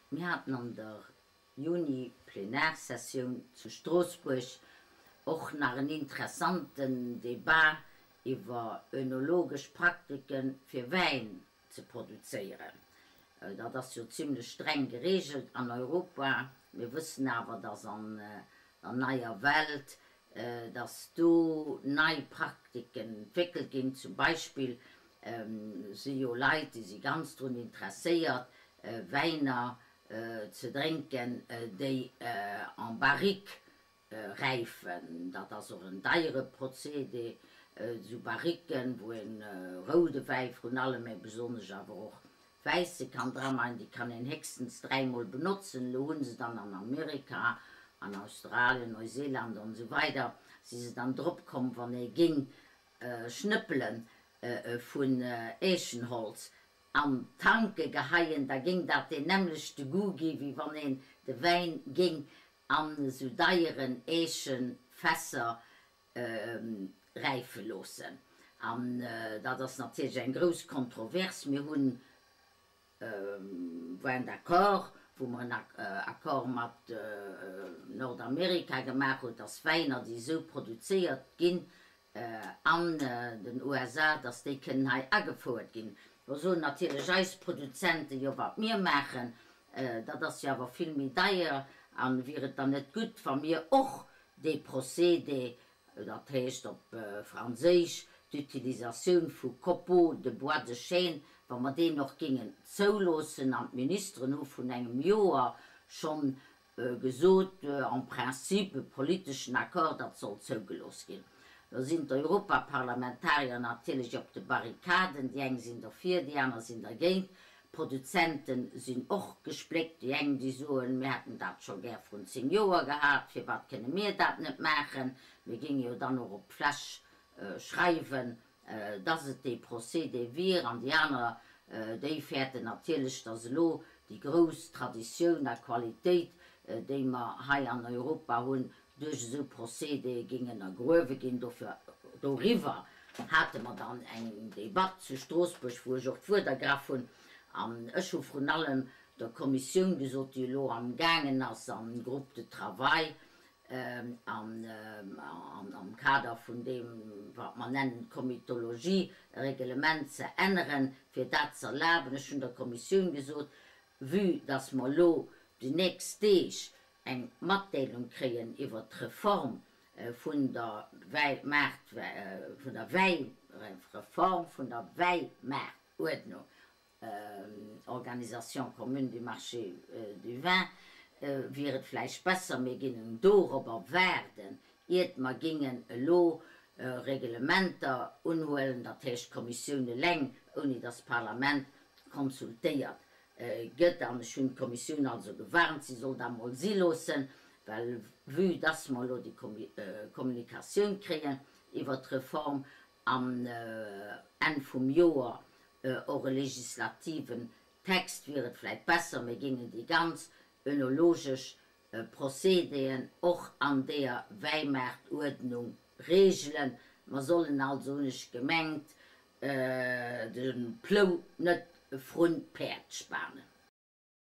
Mir haten an der Juni-Plenarsessioun zu Stroossbuerg och nach en interessanten Debat iwwer önologesch Praktike fir Wäin ze produzéieren. Dat ass jo zimlech streng gereegelt an Europa. Mir wëssen awer, dass an der neier Welt, dass do nei Praktiken entwéckelt ginn. Zum Beispill si jo Leit, déi si ganz drun interesséiert, Wäiner ze drénken, déi en barrique räifen. Dat ass och en deiere Procédé, esou Barriquen, wou een roude Wäi vrun allem, mä besonnesch awer och wäisse kann dramaachen. Déi kann een héchstens dräimol benotzen. Elo hu se dann an Amerika, an Australien, Neuseeland an esou weider si se dann drop komm, wann ee géing Schnëppele vun Eechenholz an d'Tanke geheien, da géing dat deen nämmlechte Goût gi wéi wann een de Wäin géing an esou deieren Eechefässer räife loossen. An dat ass natierlech eng grouss Kontrovers. Mir hunn, war en Accord, wou mer en Accord mat Nordamerika gemaach hunn, dass Wäiner, déi esou produzéiert ginn an den USA, dass déi kënnen hei agefouert ginn. Do soen natierlech eis Produzenten, jo wat mir maachen, dat ass jo awer vill méi deier a wier et dann net gutt, wa mir och dee Procédé, dat heescht op Franséisch d'Utilisatioun vu Copeaux de bois de chêne, wa mer deen och géingen zouloossen. An d'Ministeren hu vun engem Joer schonn gesot, en principe e politeschen Accord, datt soll zougelooss ginn. Lo sinn d'Europaparlamentarier natierlech op de Barrikaden, déi eng sinn derfir, déi aner sinn dergéint. D'Produzente sinn och gespléckt, déi eng déi soen, mir hätten dat scho gär vrun 10 Joer gehat, firwat kënne mir dat net maachen, mir géinge jo dann och op d'Fläsch schreiwen, dass et dee Procédé wier, an déi aner, déi fäerten natierlech, dass elo déi grouss Traditioun a Qualitéit, déi mer hei an Europa hunn, duerch esou Procédéë géing ënnergruewe ginn. Dofir, doriwwer hate mer dann eng Debatt zu Stroossbuerg, wou ech och d'Wuert ergraff hunn, an ech hu vrun allem der Kommissioun gesot, déi elo amgaangen ass am Groupe de travail, An am Kader vun deem, wat mer nennen d'Komitologie, e Reglement ze änneren, fir dat ze erlaben. Ech hunn der Kommissioun gesot, vue dass mer elo déi nächst Deeg eng Matdeelung kréien iwwert d'Reform vun der Wäimaart, vun der Wäireform vun der Wäimaartuerdnung, Organisation commune du marché du vin, wier et vläicht besser, mir géingen dorobber waarden, iert mer géingen elo Reglementer unhuelen, dat heescht d'Kommissioun eleng, ouni datt d'Parlament konsultéiert gëtt. An ech hunn d'Kommissioun also gewarnt, si soll dat emol si loossen, well vue dass mer elo déi Kommunikatioun kréien iwwert d'Reform an Enn vum Joer och e legislativen Text, wier et vläit besser, mir géingen déi ganz önologesch Procédéen och an deeër Wäimaartuerdnung regelen. Mer sollen also, hunn ech gemengt, de Plou net vrun d'Päerd spanen.